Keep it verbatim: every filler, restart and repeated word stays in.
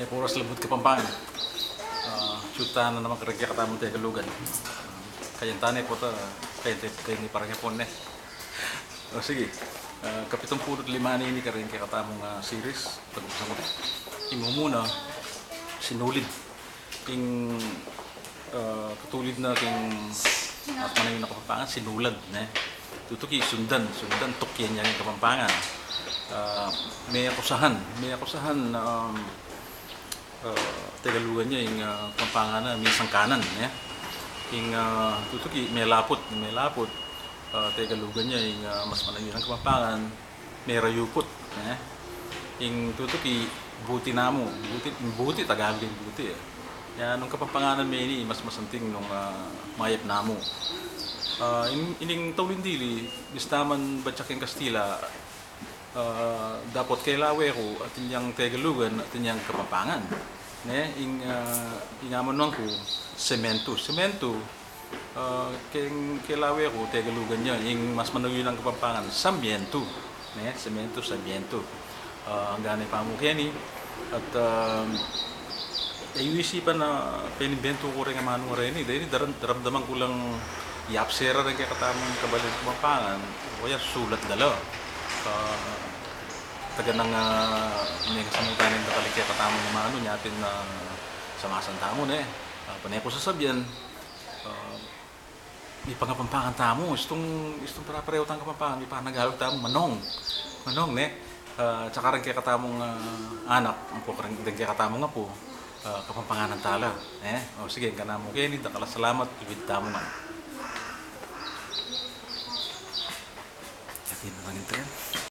Oras labuad Kapampangan. Ah, atyu tana naman karing kekatamung Tegalugan. Ah, kayan tana pu ta, kayan te-, kayan ni parang yapon ne. O, sige. Ah, kapitumpulu't lima ne ini karing kekatamung, ah, series. Pag-usapan ku. Ing mumuna, sinulid. Ing, ah, katulid na king mas manayun a Kapampangan, sinulad, ne? Tutuki, sundan, sundan, tukyan ya king Kapampangan. Ah, me akusahan, me akusahan, um, ah, Tegalugan ya ing, ah, Kapampangan na, minsan kanan, ne? Ing, ah, tutuki, melaput, melaput, ah, Tegalugan ya ing, ah, mas manayun a Kapampangan, merayuput, ne? Ing tutuki, buti namu, buti, buti, Tagalug ing buti, e. Ya, nung Kapampanganan me ini, mas masanting nung, ah, mayap namu. Ah, in-, ining tauli dili, bista man batyak king Kastila, ah, dapot kelawe ku, atin yang Tegalugan, atin yang Kapampangan. Ne, ing, ah, ing amanuan ku, sementu. Sementu, ah, keng kelawe ku, Tegalugan ya, ing mas manayun a Kapampangan, samientu. Ne, sementu, samientu. Ah, anggang ne pamu keni, at, ah, e yu isipan a penimbentu ku reng amanu reni, deni daram-, daramdaman ku lang yapsera reng kekatamung kabalen Kapampangan, o kaya sulat da la. Ah, taganang, ah, mekasamutan ing dakal ing kekatamung amanu, nya atin, ah, samasan tamu ne. Ah, pane ku sasabian, ah, mipangapampangan tamu, istung, istung pare-parehu tang Kapampangan, mipanagalug tamu, manong. Manong, ne? Ah, tsaka reng kekatamung, ah, anak, ampo reng, reng kekatamung apu, ah, Kapampanganan tala, ne? O, sige, anggang kanamu keni, dakal a salamat, luid tamu man. Atin na lang ito yan.